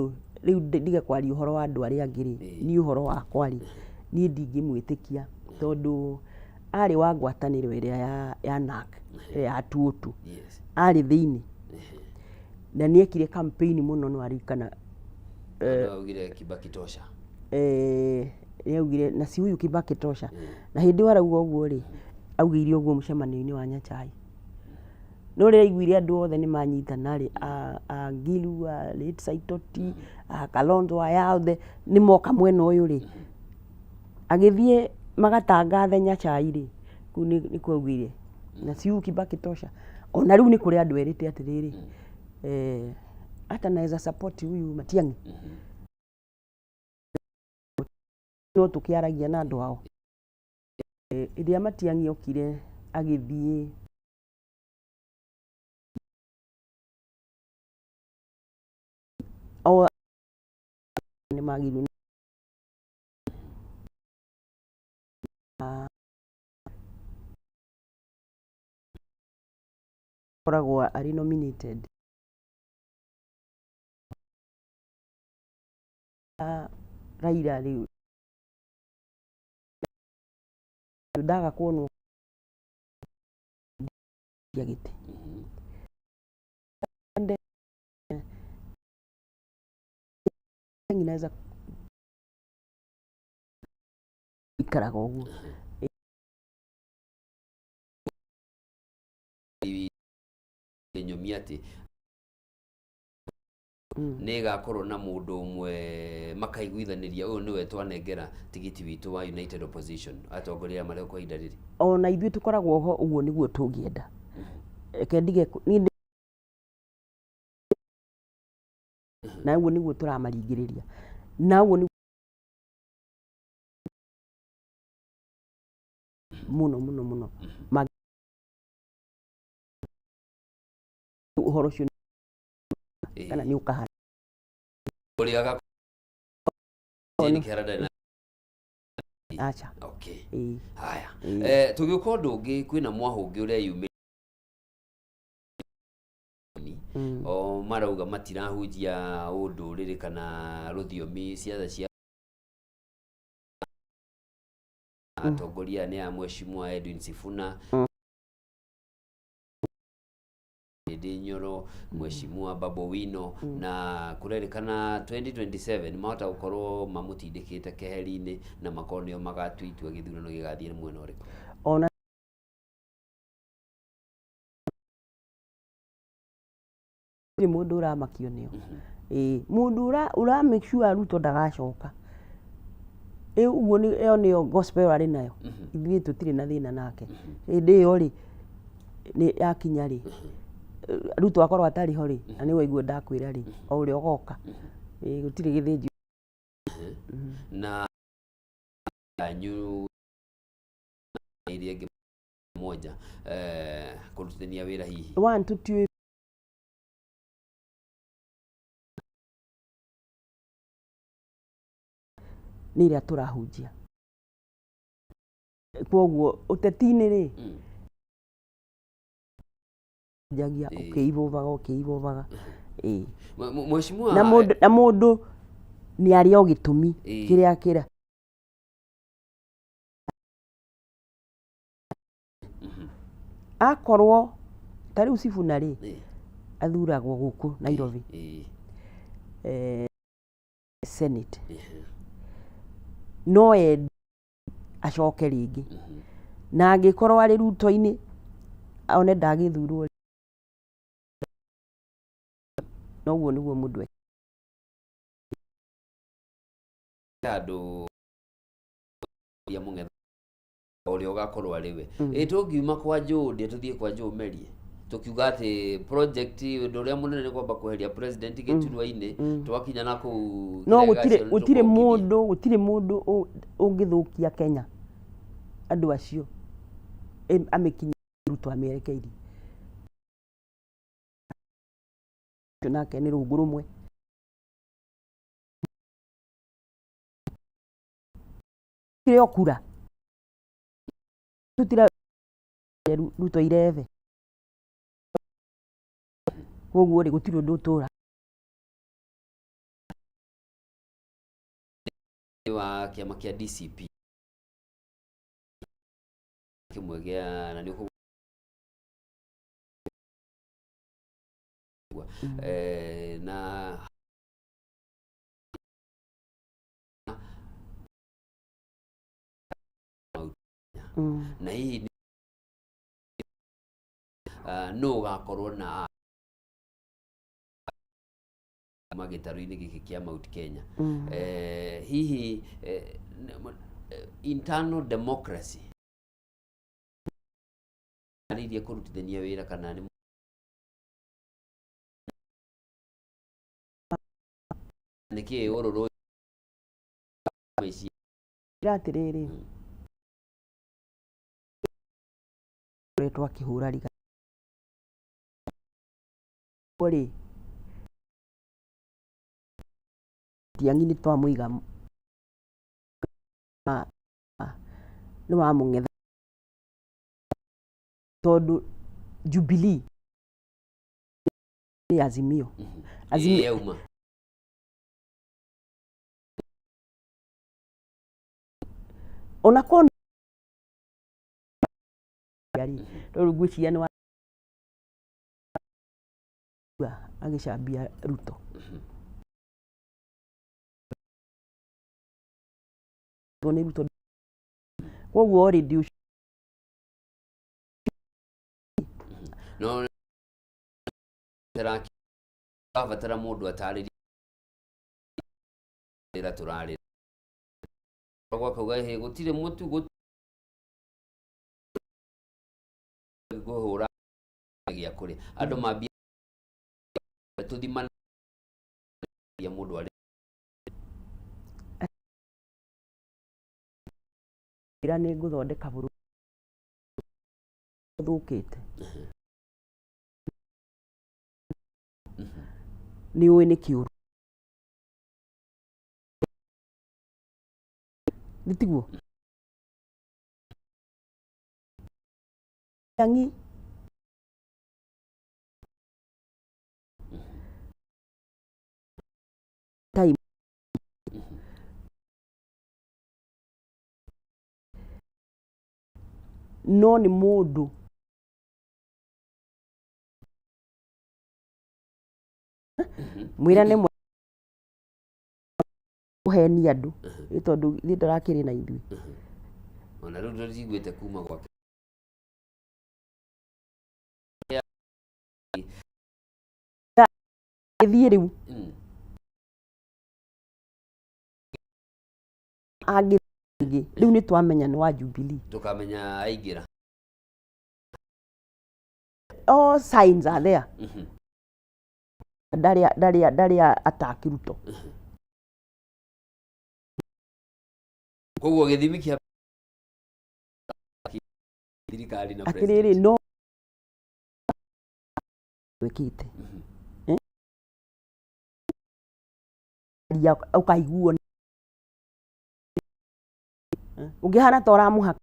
Tondũ rĩu ndige kwaria ũhoro wa andũ arĩa angĩ rĩ, niĩ ũhoro wakwa rĩ, niĩ ndingĩmwĩtĩkia tondũ arĩ wa ngwatanĩro ĩrĩa ya NARC, ĩrĩa ya 202. Arĩ thĩinĩ na nĩ ekire campaign mũno nĩ waririkana. Augire Kibaki tosha. Nĩ augire na si huyu Kibaki tosha. Na hĩndĩ ĩyo arauga ũguo rĩ, augĩire ũguo mũcemanio-inĩ wa Nyachae. No rĩrĩa aiguire andũ othe nĩ manyitana rĩ, a Ngilu, a late Saitoti, a Kalonzo, aya othe nĩ moka mwena ũyũ rĩ, agĩthiĩ magatangathe Nyachae rĩ, kũu nĩkuo augire na si huyu Kibaki tosha. Ona rĩu nĩ kũrĩ andũ erĩte atĩrĩrĩ, hata naweza support huyu Matiang'i. No tũkĩaragia na andũ ao. Hĩndĩ ĩrĩa Matiang'i okire agĩthiĩ o nĩ magĩrĩirwo akoragwo arĩ nominated. Raila rĩu ndaga kuonwo gĩtĩ. Inaweza ikaraga ũguo. Nyũmia atĩ nĩ ĩgakorwo na mũndũ ũmwe makaiguithanĩria ũyũ nĩwe twanengera tigiti witũ wa United Opposition atongoria arĩa marĩ kwa ihinda rĩrĩ. Ona ithuĩ tũkoragwo ho ũguo nĩguo tũngĩenda. Reke ndige niĩ na ũguo nĩguo tũramaringĩrĩria na ũguo nĩguo mũno mũno mũno ũhoro ũcio kana nĩ ũkahana. Ũrĩa agakorwo Jane Kĩhara ndarĩ na Aca. Okay. Ĩĩ. Haya. Ĩĩ. Tũgĩũka ũndũ ũngĩ kwĩna mwahũ ũngĩ ũreyumĩria o marauga matirahunjia ũndũrĩrĩ kana rũthiomi ciatha cia atongoria nĩ a Mheshimiwa Edwin Sifuna, Ndindi Nyoro, Mheshimiwa Babu Owino, na kũrerĩkana 2027 mahota gũkorwo mamũtindĩkĩte keheri-inĩ na makorwo nĩo magatua itua gĩthurano gĩgathiĩ mwena ũrĩkũ. Ona gũtirĩ mũndũ ũramakio nĩo. Ĩĩ mũndũ ũra make sure Ruto ndagacoka, ũguo ĩyo nĩyo gospel arĩ nayo, ithuĩ tũtirĩ na thĩna nake. Hĩndĩ ĩyo rĩ, nĩ yakinya rĩ, Ruto akorwo atarĩ ho rĩ, na nĩ waigua ndakwĩra rĩ, o ũrĩa ũgoka, ĩĩ gũtirĩ gĩthĩnji. Na yanyu iria ingĩ moja kũrutithania wĩra hihi? One, tũtiũĩ nĩ ĩrĩa tũrahunjia. Kwoguo ũteti-inĩ rĩ, njagia ũkĩivovaga ũkĩivovaga, ĩĩ. Mheshimiwa Na mũndũ nĩ arĩ o gĩtũmi kĩrĩa kĩrĩa akorwo ta rĩu Sifuna rĩ, athuragwo gũkũ Nairobi Senate, no ende acoke rĩngĩ, na angĩkorwo arĩ Ruto-inĩ one ndagĩthurwo, noguo nĩguo mũndũ Andũ mũng'etha ũrĩa ũgakorwo arĩ we. Ĩ tũngiuma kwa Njũndĩa tũthiĩ kwa Joe Merie tũkiuga atĩ project ũndũ ũrĩa mũnene nĩ kwamba kweheria president gĩturwa-inĩ, twakinya na kũu No kĩrĩa gũtirĩ gĩgaciarwo gũtirĩ nĩtũkongithia. Mũndũ gũtirĩ mũndũ ũngĩthũkia Kenya andũ acio amĩkinyie Ruto amĩerekeirie nake nĩ rungu rũmwe kĩrĩa kura tutira Ruto ireve koguo rĩ, gũtirĩ ũndũ ũtũra. Wa kĩama kĩa DCP kĩmwe gĩa na nĩ ũkũigua na na hihi nũ ũgakorwo na gĩtarũ-inĩ gĩkĩ kĩa Mount Kenya? Hihi internal democracy arĩirie kũrutithania wĩra kana nĩ nĩkĩ ũrũrũ ici? Ira atĩrĩrĩ, koretwo akĩhũra riga rĩ, Matiang'i nĩ twamũiga nĩ wa mũng'etha tondũ Jubilee nĩ Azimio. Azimio. Ĩĩ, yauma. Ona korwo rĩ, rĩu ngwĩciria nĩ wa agĩcambia Ruto. Nĩ Ruto koguo already ũcio. No tũrabatara mũndũ atarĩrie rĩra tũrarĩra gwakauga hĩ gũtirĩ mũtu kũhũra gĩa kũrĩa andũ mambia tũthimana mũndũ arĩ. Ira nĩ ngũthondeka bũrũri ũthũkĩte nĩ ũĩ nĩ kĩũru nĩ tiguo Matiang'i time no nĩ mũndũ mwĩra nĩ kũhenia andũ nĩ tondũ ithuĩ ndarakĩrĩ na ithuĩ. Ona rĩu tũtiguĩte kuma gwake. Ĩthiĩ rĩu angĩ rĩu nĩ twamenya nĩ wa Jubilee. Tũkamenya aingĩra. All signs are there. Ndarĩ ndarĩ ndarĩ attack Ruto. Koguo gĩthimi kĩa thirikari na atĩrĩrĩ president. No wĩkĩte aria ũkaiguo ũngĩhana ta ũramũhaka.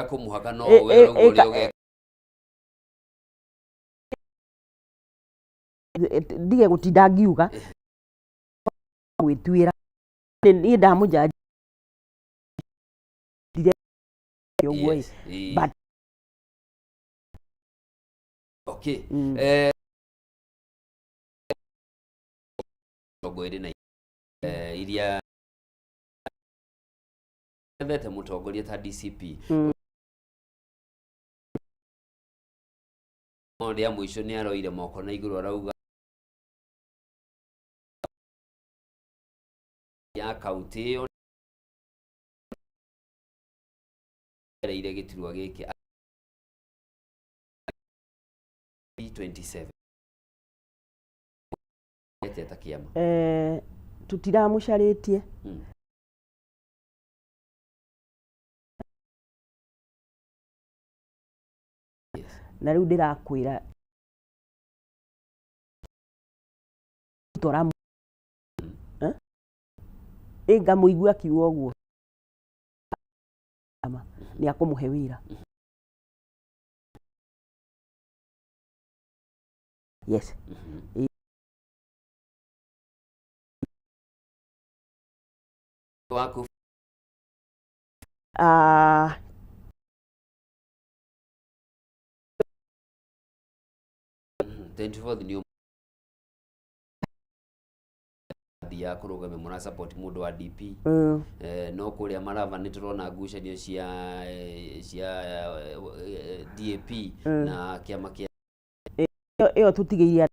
Kũmũhaka no we ũrauga ũrĩa ũgeka. Ndige gũtinda ngiuga gwĩtuĩra niĩ ndamũnjanjire ũguo ĩ. Yes, ĩĩ. But Okay. 24 na iria ethete mũtongoria ta DCP no rĩa mũico nĩ aroire moko na igũrũ arauga ya kaunti ĩyo ereire gĩturwa gĩkĩ 27 atĩa ta kĩama? Tũtiramũcarĩtie. Na rĩu ndĩrakwĩra Ruto eh? Ĩ ngamũigua akiuga ũguo nĩ akũmũhe wĩra. Yes. Waku. Ah, 24th nĩ ya kũrũgamia mũra support mũndũ wa DP. No kũrĩa Malava nĩ tũrona ngucanio cia DAP na kĩama kĩa Ĩyo tũtigĩire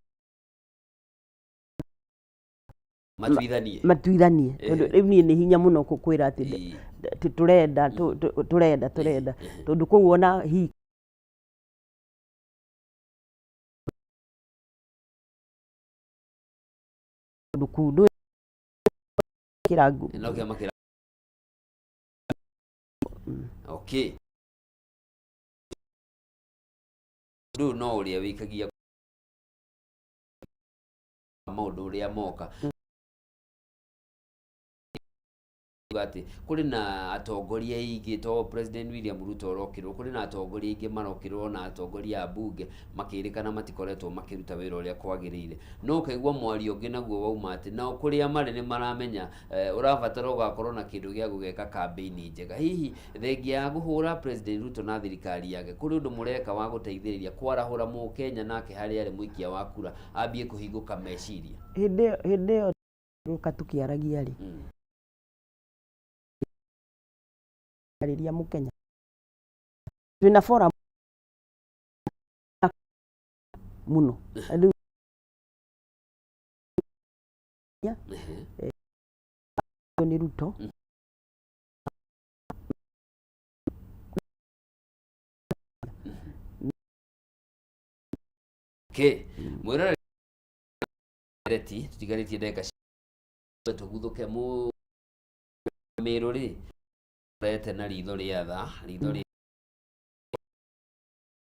matuithanie. Matuithanie, tondũ rĩu niĩ nĩ hinya mũno kwĩra atĩ tũrenda tũrenda, tondũ kũu ona hihi tondũ kũu ndũĩ kĩrangu. No kĩama kĩra okay, ũndũ ũyũ no ũrĩa wĩikagia maũndũ ũrĩa moka atĩ kũrĩ na atongoria aingĩ, to President William Ruto ũrokĩrwo, kũrĩ na atongoria aingĩ marokĩrwo, na atongoria a bunge makĩrĩkana matikoretwo makĩruta wĩra ũrĩa kwagĩrĩire. No ũkaigua mwario ũngĩ naguo wauma atĩ nao kũrĩa marĩ nĩ maramenya ũrabatara ũgakorwo na kĩndũ gĩa gũgeka kambĩini njega. Hihi thengia ya kũhũra President Ruto na thirikari yake, kũrĩ ũndũ mũreka wa gũteithĩrĩria kwarahũra mũkenya nake harĩa arĩ mũikia wa kura ambie kũhingũka meciria? Hĩndĩ ĩyo rũka tũkĩaragia rĩ, arĩria mũkenya twĩna forum mũno rĩu. Nĩ Ruto. Okay, mwĩroreri, tũtigarĩtie ndagĩka tũguthũke mu Mĩrũ rĩ rete na ritho rĩa tha, ritho rĩa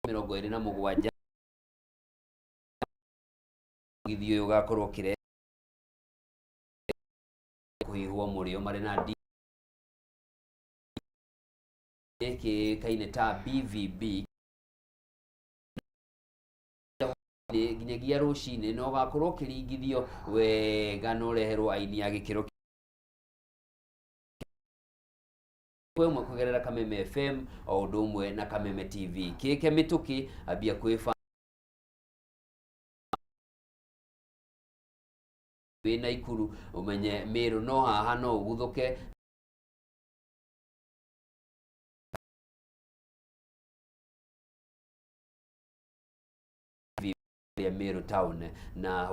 27 mũgithi ũyũ ũgakorwo ũkĩre kũhihwo mũrĩo marĩ na D kĩĩkaine ta BVB nginyagia rũcinĩ, na ũgakorwo ũkĩringithio wega na ũreherwo aini a gĩkĩro ĩmwe kũgerera Kameme FM o ũndũ ũmwe na Kameme TV. Kĩke mĩtũkĩ, ambia kwĩba wĩ Naikuru, ũmenye Mĩrũ no haha no ũguthũke. Ya Meru Town na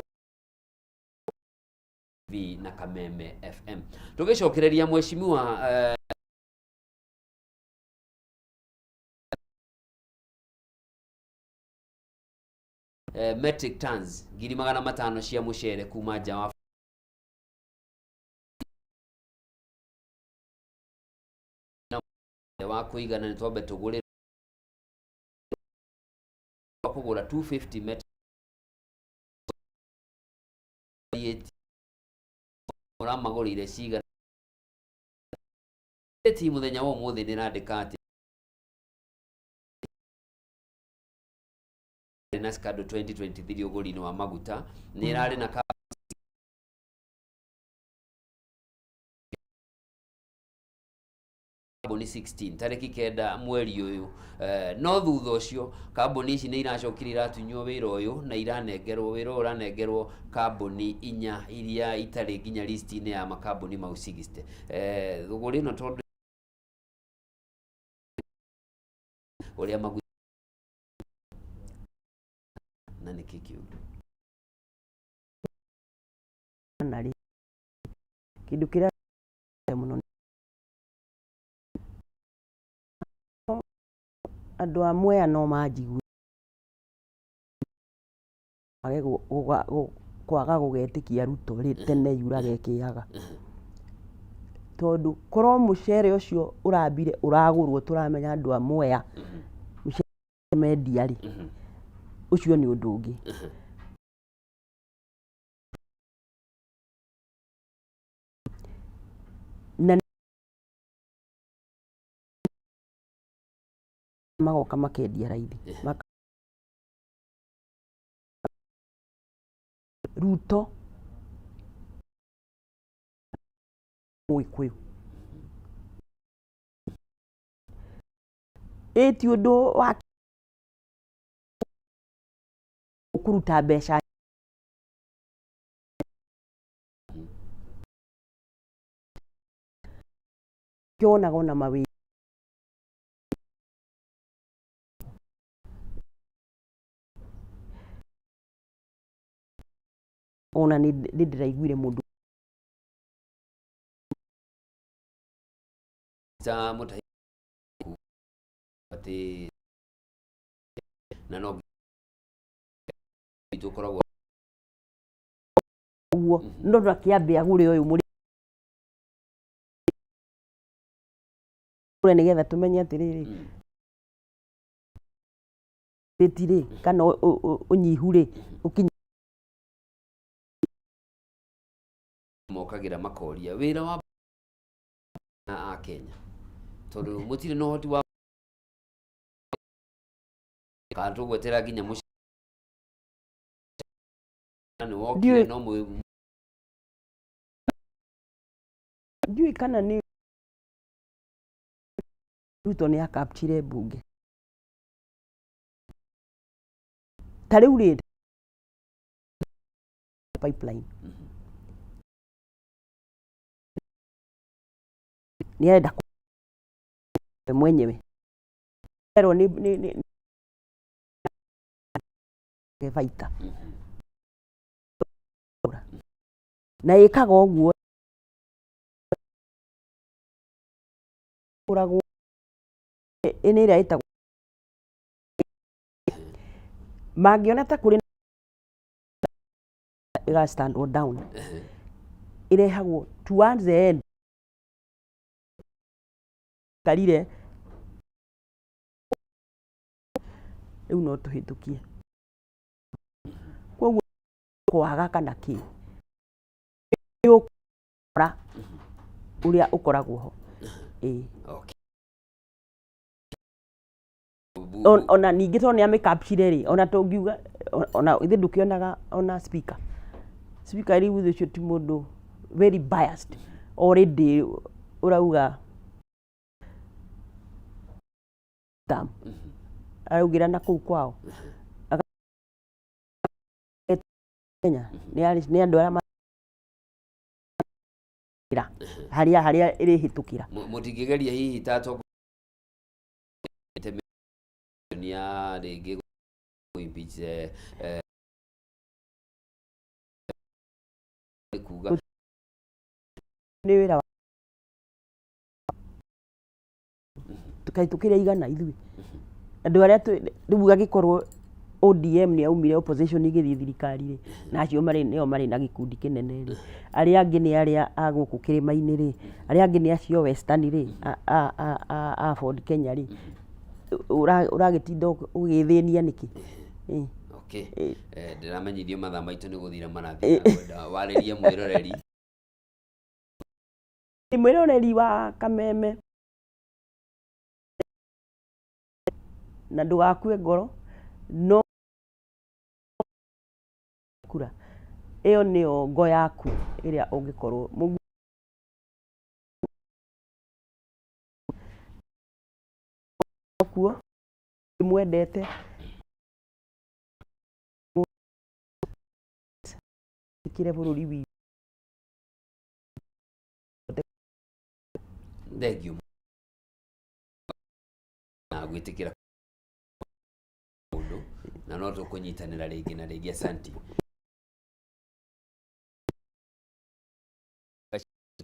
V na Kameme FM. Tũgĩcokereria mheshimiwa, metric tons 500,000 cia mũcere kuma nja wa wa kũigana nĩ twambe tũgũrĩrwo kũgũra 250 metric ũramagũrĩire cigana ti mũthenya wa ũmũthĩ nĩrandĩka atĩ na scandal 2023 ũgũri-inĩ wa maguta nĩ ĩrarĩ na kambuni 16 tarĩki 9 mweri ũyũ. No thutha ũcio kambuni ici nĩ iracokire iratunywo wĩra ũyũ na iranengerwo wĩra ũyũ, ũranengerwo kambuni inya iria itarĩ nginya list-inĩ ya makambuni mau 60. Thũgũrĩ ĩno tondũ ũrĩa maguta na nĩkĩ kĩũru? Na rĩ, kĩndũ kĩrĩa mũno andũ a Mwea no manjigue mage kwaga gũgetĩkia Ruto rĩ, tene yuraga ĩkĩaga, tondũ korwo mũcere ũcio ũrambire ũragũrwo, tũramenya andũ a Mwea mũcere mendia rĩ, ũcio nĩ ũndũ ũngĩ. Na magoka makendia raithi. Ruto Mũgĩkũyũ. Ĩ ti ũndũ wa kũruta mbeca. Nĩkĩo wonaga ona mawĩra ona nĩ ndĩraiguire mũndũ ta Mutahi atĩ na no witũ ũkoragwo ũguo no ndakĩambe agũre ũyũ mũrĩ nĩgetha tũmenye atĩrĩrĩ, rĩti rĩ kana ũnyihu rĩ ũkinye. Mokagĩra makoria wĩra wa a Kenya tondũ mũtirĩ na ũhoti wa kana tũgwetera nginya mũcara nĩ wokire no mwĩ Ndiũĩ kana nĩ Ruto nĩ akapchire mbunge ta rĩu rĩ pipeline nĩ arenda we mwenyewe erwo nĩ baita na ĩkaga ũguo ĩgũragwo nĩ ĩrĩa ĩtagwo mangĩona ta kũrĩ ĩga stand down ĩrehagwo towards the end karire rĩu no tũhĩtũkie koguo kwaga kana kĩ nĩ ũkora ũrĩa ũkoragwo ho ĩĩ. Okay. Ona ningĩ tondũ nĩ amĩkapchire rĩ, ona tũngiuga ona ithuĩ ndũkĩonaga ona speaker, speaker rĩu ũcio ti mũndũ very biased already ũrauga term araugĩra na kũu kwao Kenya nĩ andũ arĩa harĩa harĩa ĩrĩhĩtũkĩra. Mũtingĩgeria hihi ta atongoria ya rĩngĩ impeach kuga nĩ wĩra wa kaĩ tũkĩrĩ aigana ithuĩ andũ arĩa rĩu agĩkorwo ODM nĩ yaumire opposition ĩgĩthiĩ thirikari rĩ, na acio marĩ nĩo marĩ na gĩkundi kĩnene rĩ, arĩa angĩ nĩ arĩa a gũkũ kĩrĩma-inĩ rĩ, arĩa angĩ nĩ acio Western rĩ, a Ford Kenya rĩ, ũragĩtinda ũgĩthĩnia nĩkĩ? Ĩĩ. Okay. Ndĩramenyithio mathaa maitũ nĩ gũthira marathiĩ na kwenda warĩrie mwĩroreri. Mwĩroreri wa Kameme na ndũgakue ngoro no kura ĩyo nĩyo ngo yaku ĩrĩa ũngĩkorwo kuo mwendete kire bũrũri witũ. Thengiũ na gwĩtĩkĩra ũndũ na no tũkũnyitanĩra rĩngĩ na rĩngĩ, asanti.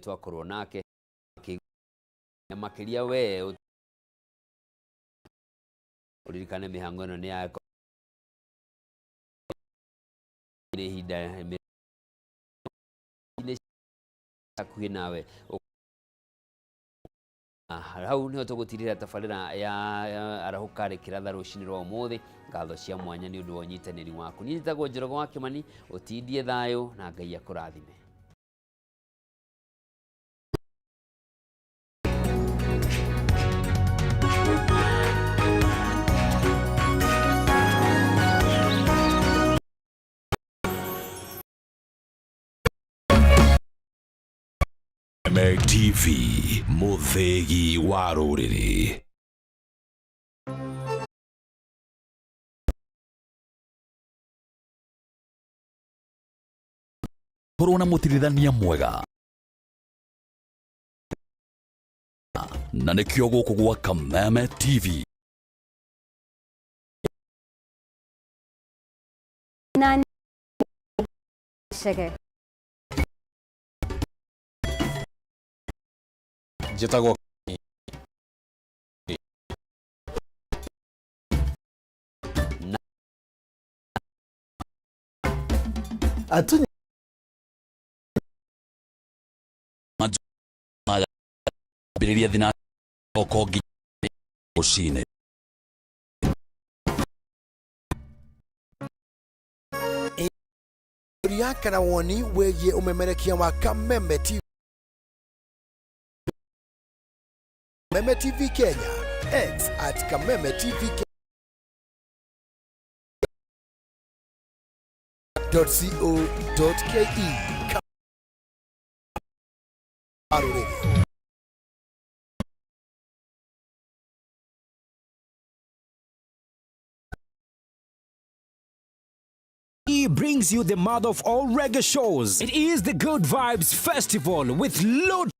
Twakorwo nake na makĩria we ũririkane mĩhango ĩno nĩ ya nĩ ihinda hakuhĩ nawe. Hau niho tũgũtirĩra tabarĩra ya arahũka rĩkĩratha rũcinĩ rwa ũmũthĩ. Ngatho cia mwanya nĩ ũndũ wa ũnyitanĩri waku. Niĩ njĩtagwo Njoroge wa Kĩmani. Ũtindie thayũ na Ngai akũrathime. MTV, mũthĩgi wa rũrĩrĩ. Korwo na mũtirithania mwega na nĩkĩo gũkũ gwa Kameme TV. Na cege. Njĩtagwo Atunye Ambĩrĩria thina oko nginya rũcinĩ. Ria kana woni wĩgiĩ ũmemerekia wa Kameme TV. Kameme TV Kenya, X at Kameme TV Kenya. .co.ke Karũrĩrĩ. He brings you the mother of all reggae shows. It is the Good Vibes Festival with Lord